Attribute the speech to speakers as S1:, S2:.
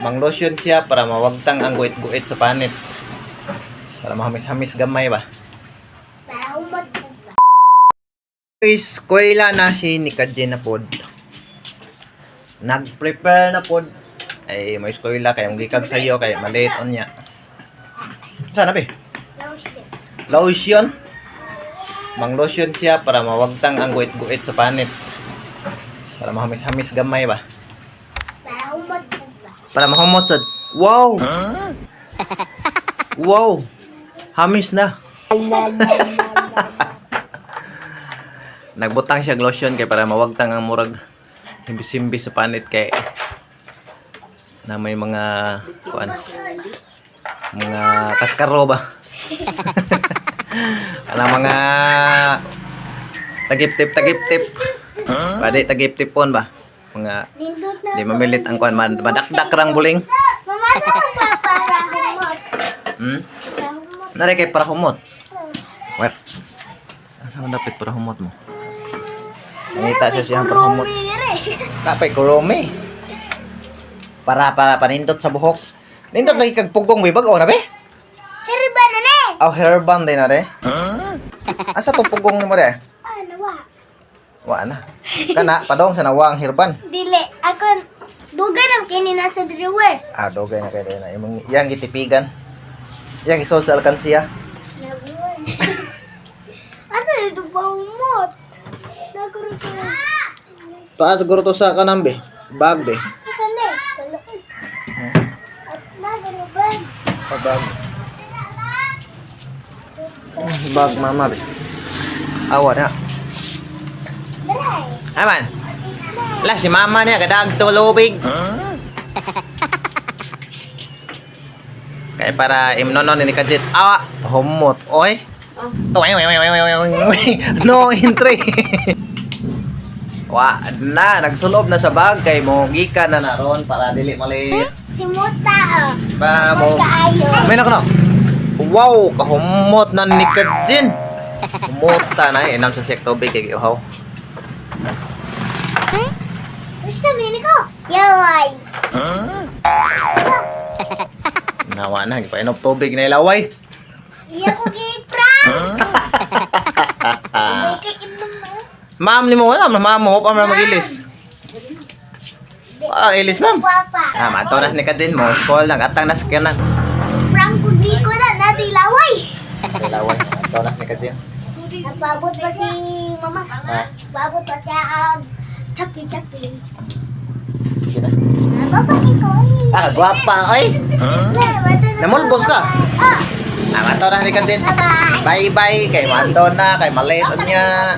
S1: Mang-lotion siya para mawagtang ang guit-guit sa panit. Para mahamis-hamis gamay ba.
S2: Para humot po ba?
S1: Eskwela na si Nikadje na pod. Nag-prepare na pod. Ay, may eskwela kay mong gikag sayo kay malate on niya. Sana be?
S2: Lotion.
S1: Lotion. Mang-lotion siya para mawagtang ang guit-guit sa panit. Para mahamis-hamis gamay ba.
S2: Para humot po ba?
S1: Para mahumot sad. Wow! Wow! Hamis na. Nagbutang siya og lotion kay para mawagtang ang murag himbis-himbis sa panit kay na may mga kuan, mga kaskaro ba. Ana mga tagip-tip tagip-tip. Pwede tagip-tipon ba? Mga
S2: Nindot na.
S1: di mamilit ang kuan, madakdak rang buling.
S2: Mama, saan ba para humot? Para humot.
S1: Nari kay para humot. Where? Asa man dapat para humot mo? Nangita siya siyang para humot. Kapay kurumi. Para para panindot sa buhok. Nindot lagi kag pugong may bag-o na be?
S2: Herba na na eh.
S1: Aw, hairband din na re. Asa to pugong nimo re?
S2: Ano wa?
S1: Wa na. Kana padong sa nawang hairband.
S2: Dili. Ako, dugay lang kini nasa drawer.
S1: Ah, dogay na kay na imong iyang gitipigan. Iyang isol sa alkansiya.
S2: Nabuwan. Asa dito pa humot? Naguro ko.
S1: Taas siguro to sa kanang be. Bag be.
S2: Asa na eh? Talakod. At naguro ba?
S1: Bag. Bag mama be. Awa na.
S2: Dalay.
S1: Aman. La si mama niya kadag tulubig. Kay para imnonon ni Kajit. Awa, humot. Oy. Oy, oy, oy, oy, oy, oy, oy. No entry. Wa na nagsulob na sa bag kay mo gikan na naron para dili malit.
S2: Simuta oh.
S1: Ba mo.
S2: Kaayo.
S1: May nako. Wow, kahumot na ni Kajin. Humota na eh, inam sa sek tubig kay uhaw.
S2: Gusto mo ko? Yaway.
S1: Nawa na, gipainom tubig na ilaway.
S2: Iya ko gi-prank. Okay, inom mo.
S1: Ma'am ni mo wala, ma'am mo pa man magilis. Ah, ilis ma'am.
S2: Guwapa.
S1: Ah, mato na ni Kajin mo, school lang atang na sakyanan.
S2: Prank ko di ko na natilaway.
S1: Ilaway, ato na ni Kajin.
S2: Nagpaabot pa si mama.
S1: Ha?
S2: Nagpaabot pa siya ang chapi chapi.
S1: Sige na.
S2: Nagpapaki ko.
S1: Ah, gwapa oy. Namulbos ka?
S2: Ah,
S1: Ah, mato na ni Kajin.
S2: bye.
S1: Bye bye kay mato na kay malate niya.